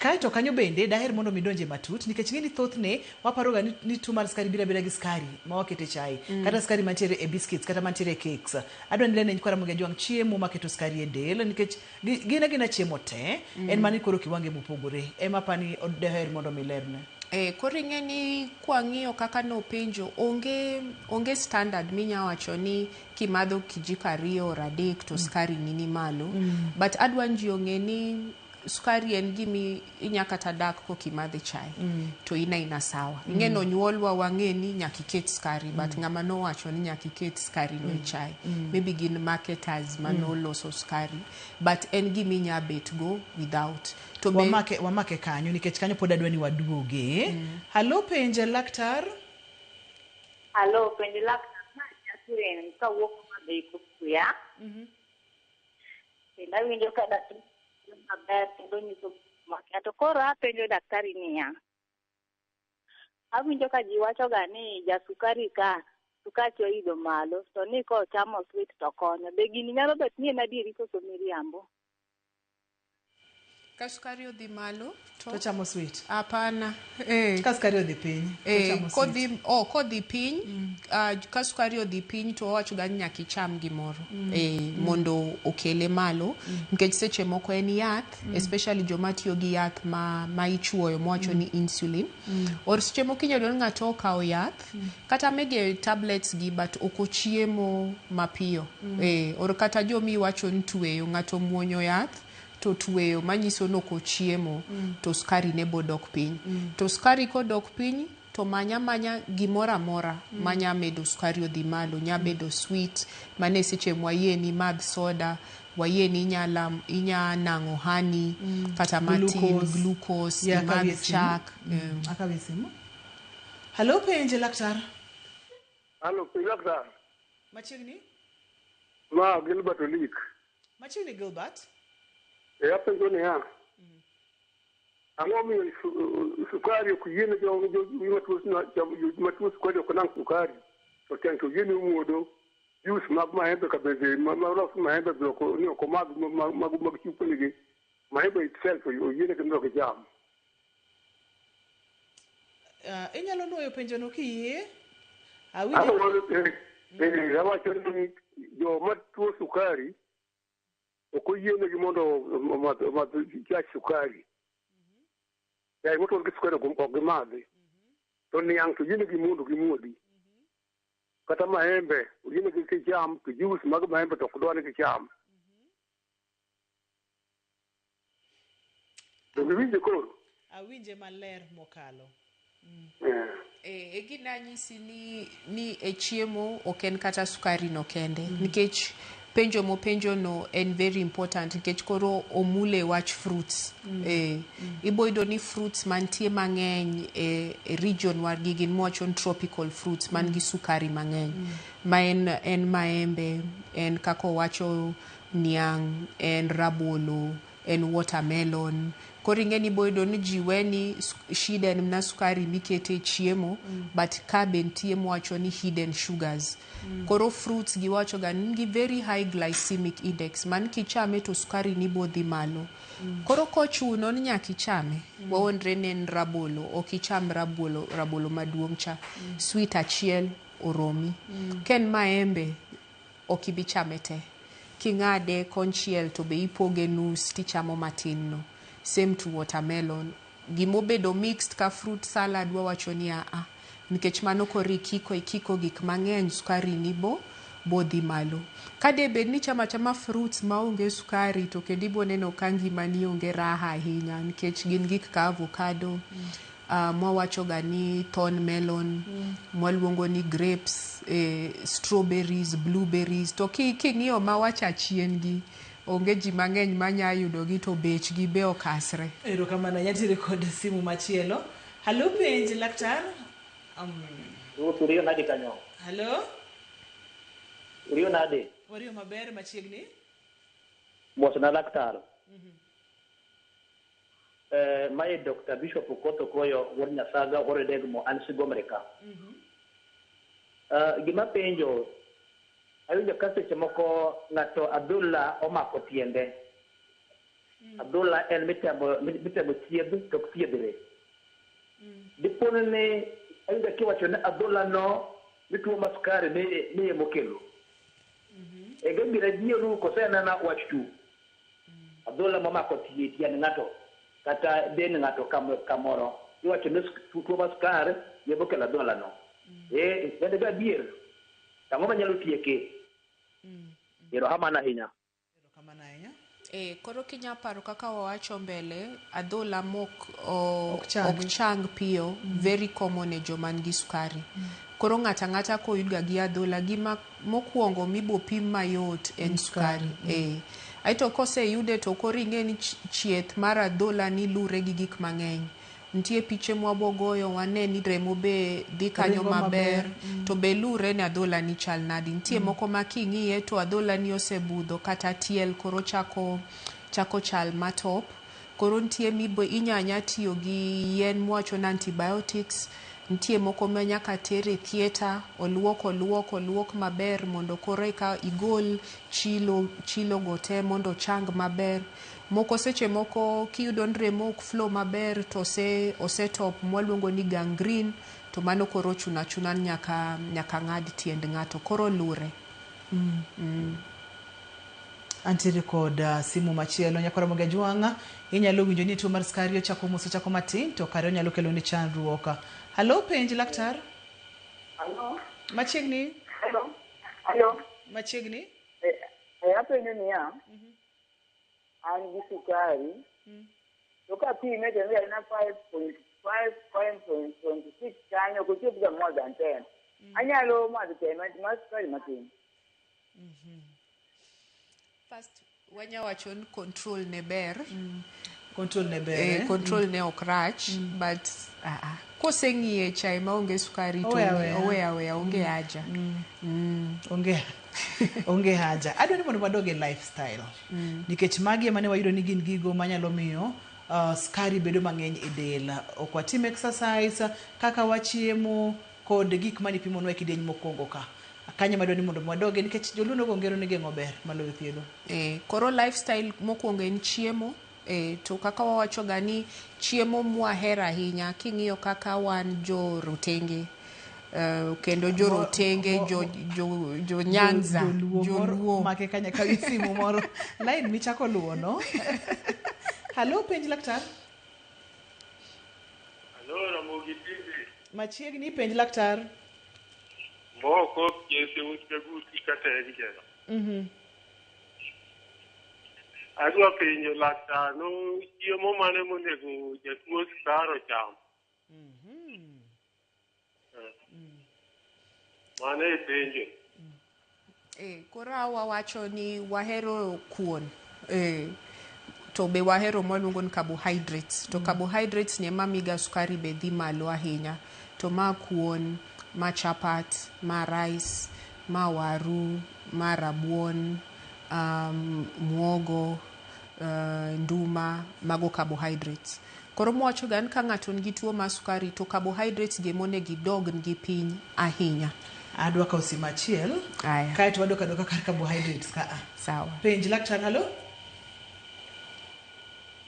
Kaeto kanyo bende daher mondo mi idonje matut nikech ing'e ni thothne waparo ga ni tuo mar sukari biro abira gi sukari ma wakete chai kata sukari mantiere e biscuits kata mantiere e cakes. Adwa ni ilerne nyikwa Ramogi Ajwang' chiemo maketo sukari e del nikech gin agina chiemo te en mana ni koro kiwango mopogore ema apani daher mondo mi ilerne. Koro ing'e ni kwang'iyo kaka nopenjo onge standard minya wacho ni kimadho kijiko 2 or 3 to sukari ni malo. But adwa ni ji ong'e ni sukari en gimi inya kata dak kok imadhe chai to in aina sawa. Ing'e ni onyuolwa wang'e ni nyaka iket sukari but ng'ama nowacho ni nyaka iket sukari no e chai. Maybe gin marketers manoloso sukari but en gimi inya bet go without. To be, Wamake kanyo nikech kanyo pod adwa ni waduoge. Halo penje laktar. Halo, penj laktar, ma Catherine kawuok Homa Kuya. Kendo awinjo ka daktari maber kendo nyiso makia. To koro apenjo daktari niya, awinjo ka ji wacho ga ni jasukari ka sukache oidho malo to ni kochamo sweet to konyo. Be gini nyalo bet ni en adieri koso miriambo? Ka sukari odhi malo to chamo sweet. Hapana. Ka sukari odhi piny to chamo sweet. Kodhi piny ka sukari odhi piny to wawacho ga ni nyaka icham gimoro mondo okele malo nikech seche moko en yath especially joma tiyo gi yath ma ichuoyo mwacho ni insulin or seche moko inyalo yudo ni ng'ato okawo yath kata mege tablets gi but ok ochiemo mapiyo or kata jomi wacho ni tweyo ng'ato muonyo yath to tweyo manyiso ni ok ochiemo to sukari ne bodok piny to sukari kodok piny to manya manya gimoro amora manya medo sukari odhi malo nya bedo sweet mane seche mwayie ni madh soda wayie ni inya nang'o honey kata matin Glucose. glucose Yeah, imadh akawie simu. chak Akawie simu. Halo penje laktar. Halo, laktar. Machiegni? Ma Gilbert Olik. Machiegni Gilbert. E apenjo niya. Ang'o miyo sukari ok yiene matuo sukari ok nang' sukari to tiang' to yiene muodo juice mag maembe ka bende ma los maembe be ok ni ok omadh mag chupni maembe itself oyiene kendo ok cham. Inyalo nuoyo penjo no kiyie? Awacho ni joma tuo sukari ok oyienegi mondo omadh chach sukari. Chai motwon gi sukari ok gimadhi. To niang' to oyienegi mondo gimuodi. Kata maembe oyienegi gicham to juice mag maembe to ok dwa ni gicham. To giwinjo koro? Awinje maler mokalo. E gina nyisi ni e chiemo ok en kata sukari no kende nikech penjo mopenjo no en very important nikech koro omule wach fruits. Ibo yudo ni fruits mantie mang'eny e region wargi gin mwacho ni tropical fruits man gi sukari mang'eny ma en maembe, en kaka owacho niang', en rabolo, en watermelon. Koro ing'e ni ibo yudo ni ji we ni shida en mana sukari mikete e chiemo but ka be nitie mwacho ni hidden sugars. Koro fruits gi wacho ga ni gi very high glycemic index man kichame to sukari ni bo dhi malo. Koro kochuno ni nyaka ichame wawuondre ni en rabolo ok icham rabolo maduong' cha sweet achiel oromi. Ka en maembe Ok ibi chame te. King'ade konchiel to be ipoge nus tichamo matin no. Same to watermelon. Gimobedo mixed ka fruit salad wawacho ni aa. Nikech mano koro ikiko ikiko gik mang'eny sukari ni bo bodhi malo. Ka de bed ni ichamo achama fruits maonge sukari to kendo ibo neno ka ngimani onge raha ahinya nikech gin gik ka avocado, mwawacho ga ni thorn melon, mwaluongo ni grapes, strawberries, blueberries. To king'iyo mawacha chien gi, onge ji mang'eny manya yudogi to bechgi be okasre. Erokamano ahinya. Nitiere kod simu machielo. Halo penj laktar. Ruth uriyo nade kanyo? Halo. Uriyo nade? Wariyo maber machiegni. Mosna laktar. Mae Dr. Bishop Okoth Okoyo wuod Nyasaga Hore Degmo an Sigomre ka. Gima penjo awinjo ka seche moko ng'ato adhola omako tiende. Adhola en mitemo thiedh to ok thiedhre. Dipo ni awinjo kiwacho ni adhola no ni tuo mar sukari ni emokelo. Ege biro adieru kose en ana wach tu. Adhola momako tiend ng'ato kata dend ng'ato kamoro iwacho ni tuo mar sukari emokelo adhola no. En ga adier. Ang'o manyalo tieke? Erokamano ahinya. Erokamano ahinya. Koro kinya paro kaka wawacho mbele, adhola mok ok chang piyo, very common e joma nigi sukari. Koro ng'ato ang'ata koyud ga gi adhola, gima mokwongo mibo pim mayot en sukari. Aeto koseyude to koro ing'e ni chieth mar adhola ni lure gi gik mang'eny. Nitie piche mwabogoyo wane ni remo be dhi kanyo maber, to be lure ni adhola ni chal nadi. Nitie moko ma king'iye to adhola ni osebudho kata tiel koro chako chal matop. Koro nitie mibo inyanya tiyo gi yien mwacho ni antibiotics. Nitie moko ma nyaka ter e theatre, oluok oluok oluok maber mondo koro eka igol chilo go te mondo ochang maber. Moko seche moko kiyudo ni remo ok flow maber to osetop mwaluongo ni gangrene, to mano koro ochuno achuna ni nyaka ng'ad tiend ng'ato. Koro lure. Antiere kod simu machielo. Nyakwar Ramogi Ajwang', inyalo winjo ni tuo mar sukari ochako mos ochako matin to kare onyalo kelo ni chandruok. Halo penj laktar. Halo. Machiegni. Halo. Halo. Machiegni. Apenjo niya, an gi sukari, to kapime to en 5.5, 5.26 kanyo, ok ochop ga more than 10. Anyalo madho chae mar sukari matin? First, wanya wacho ni control ne ber. Control ne ber. Control ne ok rach, but koseng'iye chae maonge sukari to oweya aweya, onge haja. Onge haja. Adwa ni mondo wadog e lifestyle. Nikech magi ema ne wayudo ni gin gigo manyalo miyo sukari bedo mang'eny e del. Ok watim exercise, kaka wachiemo, kod gik mane ipimonwa e kidieny mokwongo ka. Kanyo ema adwa ni mondo wadoge nikech joluo nogo ngero ni geng'o ber maloyo thiedho. Koro lifestyle mokwongo en chiemo. To kaka wawacho ga ni chiemo mwahero ahinya king'iyo kaka wan jo rotenge, kendo jorotenge jo Nyanza, joluo make kanyaka gi simu moro line michako luwo no. Halo penj laktar. Halo Ramogi TV. Machiegni penj laktar. Moko jese utgaguti kata e Adwa penjo laktar no chiemo mane monego jatuo sukari ocham. Mano e penjo. Koro wawacho ni wahero kuon, to be wahero mwaluongo ni carbohydrates, to carbohydrates ni ema miga sukari be dhi malo ahinya. To ma kuon, ma chapat, ma rice, ma waru, ma rabuon, muogo, nduma, mago carbohydrates. Koro mwawacho ga ni ka ng'ato nigi tuo mar sukari to carbohydrates gi ema onego idog gi piny ahinya. Adwa kawo simu achiel. Kaeto wadok adoka kar carbohydrates ka a. Sawa. Penj laktar, halo.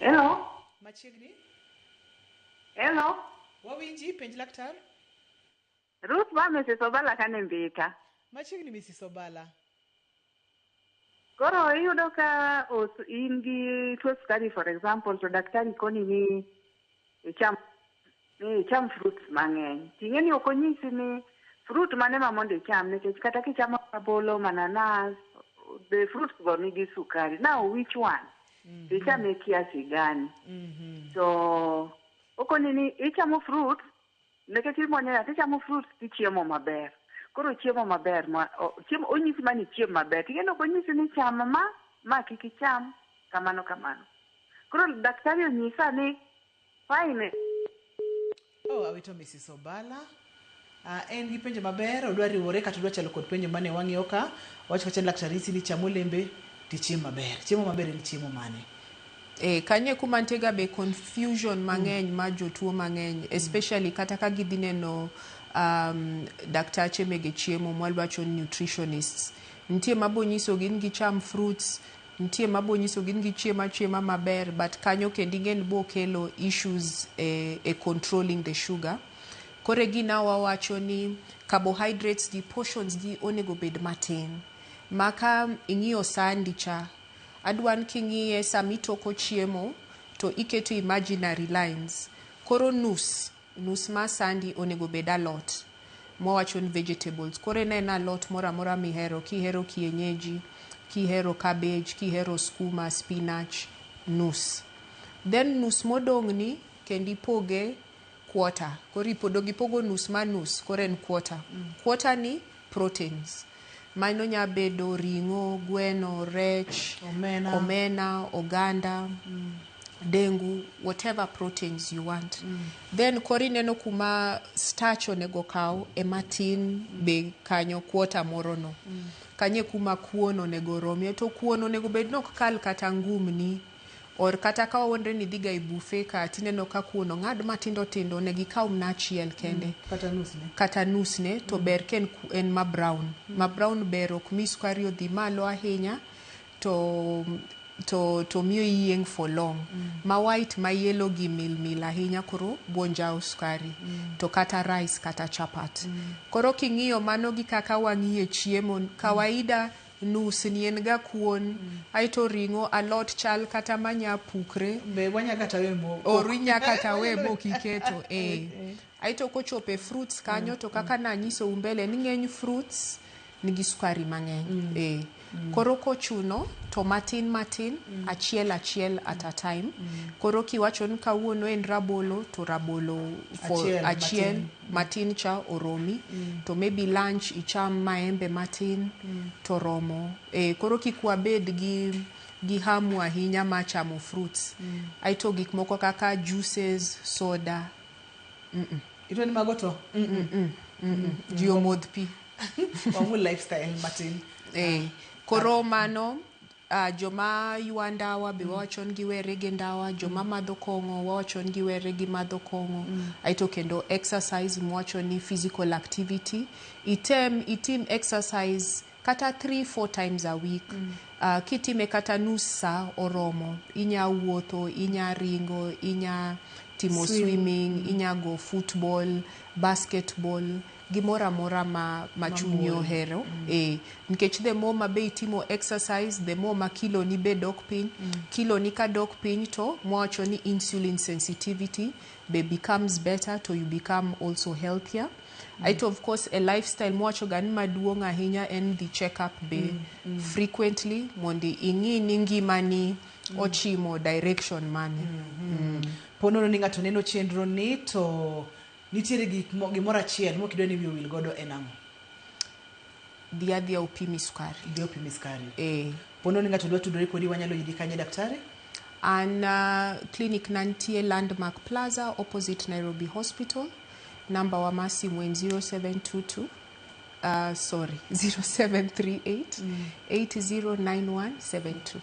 Hello. Machiegni. Hello. Wawinji, penj laktar. Ruth ba Mrs. Obala kane Mbita. Machiegni Mrs. Obala. Koro iyudo ka in gi tuo sukari for example to daktari koni ni icham fruits mang'eny. Ting'e ni ok onyisi ni fruit mane ma mondo icham nikech kata kichamo rabolo, mananas, the fruits go nigi sukari. Now which one? Ichame kiasi gani? To okoni ni ichamo fruit nikech imonyo yath, ichamo fruits tichiemo maber. Koro chiemo maber ma chiemo onyisi mani chiem maber. Ting'e ni ok onyisi ni cham ma kik icham kamano kamano. Koro daktari onyisa ni fine. Oh, awito Mrs. Obala. En gi penjo maber, odwa riwore kata odwa chalo kod penjo mane wang'iyo ka. Wach kacha daktari nyisi ni cham olembe tichiem maber. Chiemo maber en chiemo mane? Kanye kuma nitie ga be confusion mang'eny ma jotuo mang'eny especially kata ka gidhi neno daktache mege chiemo mwawacho ni nutritionists. Nitie mabonyiso gin gicham fruits, nitie mabonyiso gin gichiem achiema maber, but kanyo kendo ing'e ni bokelo issues e controlling the sugar. Koro gina wawacho ni carbohydrates gi portions gi onego bed matin. Maka ing'iyo sandi cha, adwan king'iye sama itoko chiemo to iketo imaginary lines. Koro nus ma sandi onego bed alot. Mwawacho ni vegetables. Koro en alot moro amora mihero, kihero kienyeji, kihero cabbage, kihero skuma, spinach, nus. Then nus modong' ni kendo ipoge quarter. Koro ipogo nus ma nus, koro en quarter. Quarter ni proteins. Mano nya bedo ring'o, gweno, rech, omena, oganda, dengu, whatever proteins you want. Then koro ineno kuma starch onego kaw ema tin be kanyo quarter moro no. Kanye kuma kuon onego romie, to kuon onego bed ni ok kal kata ngumni. Or kata ka wawuondre ni idhiga e buffet ka tineno ka kuon ong'ad matindo tindo, onego ikaw mana achiel kende. Kata nusne, to ber ka en ma brown. Ma brown ber ok mi sukari odhi malo ahinya to miyo iyieng' for long. Ma white ma yellow gi mil mil ahinya koro buonjao sukari. To kata rice kata chapat. Koro king'iyo mano gi kaka wang'iye chiemo, kawaida nus ni en ga kuon, aeto ring'o, alot chal kata manya pukre. Be wanya kata we mo. Or inya kata we mo kiketo. Aeto kochope fruits kanyo to kaka nanyisou mbele ni ng'eny fruits nigi sukari mang'eny. Koro kochuno to matin matin, achiel achiel at a time. Koro kiwacho ni kawuono en rabolo to rabolo for achiel matin cha oromi. To maybe lunch icham maembe matin to romo. Koro kik wabed gi hamu ahinya ma chamo fruits. Aeto gik moko kaka juices, soda. Itwe ni mago to? Ji omodh pi. Wamul lifestyle matin. Koro mano joma ywa ndawa be wawacho ni giwere gi ndawa, joma madho kong'o wawacho ni giwere gi madho kong'o. Aeto kendo exercise mwacho ni physical activity. Item itim exercise kata 3-4 times a week. Kitime kata nus sa oromo. Inya wuotho, inya ringo, inya timo swimming, inya go football, basketball, gimoro amora ma chunyi ohero. Nikech the more ma be itimo exercise, the more ma kilo ni be dok piny. Kilo ni ka dok piny to mwawacho ni insulin sensitivity be becomes better, to you become also healthier. Aeto of course a lifestyle mwawacho ga ni maduong' ahinya en dhi check up be frequently mondo ing'i ni ngimani ochimo direction mane. Ponono ni ng'ato neno chenro ni to nitiere gimoro achiel mokidwa ni wiyi owil godo en ang'o? Dhi adhiya opimi sukari. Dhi opimi sukari. Ponono ni ng'ato dwa tudore kodi wanyalo yudi kanye daktari? An clinic nantie Landmark Plaza opposite Nairobi Hospital. Namba wa mar simu en 0722 0738 809172.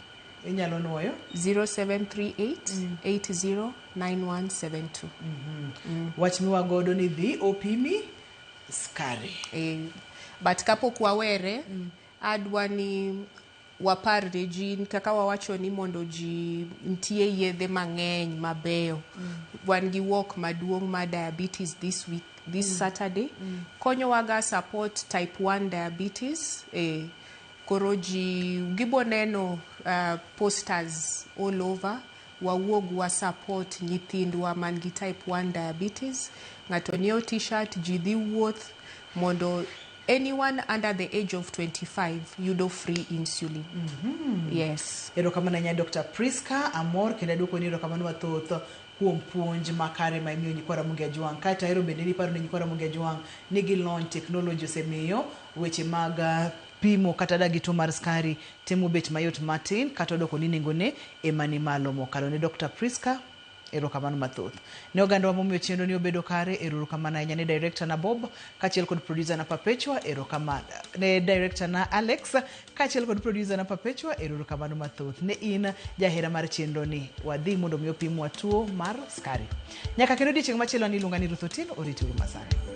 Inyalo nuoyo? 0738 809172. Wach miwa godo ni dhi opimi sukari. But kapok wawere, adwa ni wapar ne ji kaka wawacho ni mondo ji nitie yedhe mang'eny mabeyo. Wan gi walk maduong' mar diabetes this week, this Saturday. Konyowa ga support type 1 diabetes. Koro ji gibo neno posters all over. Wawuog wa support nyithindwa man gi type 1 diabetes. Ng'ato nyiewo t-shirt, ji dhi wuoth mondo anyone under the age of 25 yudo free insulin. Yes. Erokamano ahinya Dr. Priska, amor kendo aduoko ni erokamano mathoth kuom puonj makare ma imiyo nyikwa Ramogi Ajwang'. Kaeto ahero bende ni iparo ne nyikwa Ramogi Ajwang' ni gi lony teknoloji osemiyo weche mag pimo kata dak gi tuo mar skari temo bet mayot matin kata odoko ni nengone ema ni malo mokalo. Ne Dr. Priska erokamano mathoth. Ne ogandawa momiyo chenro ni obedo kare, erokamano ahinya ne director na Bob kaachiel kod producer na Perpetua, erokamano ne director na Alex kaachiel kod producer na Perpetua, erokamano mathoth. Ne in jahera mar chenro ni, wadhi mondo mi opimwa tuo mar skari. Nyaka kendo odiochieng' machielo, an iluonga ni Ruth Otieno, oriti uru masani.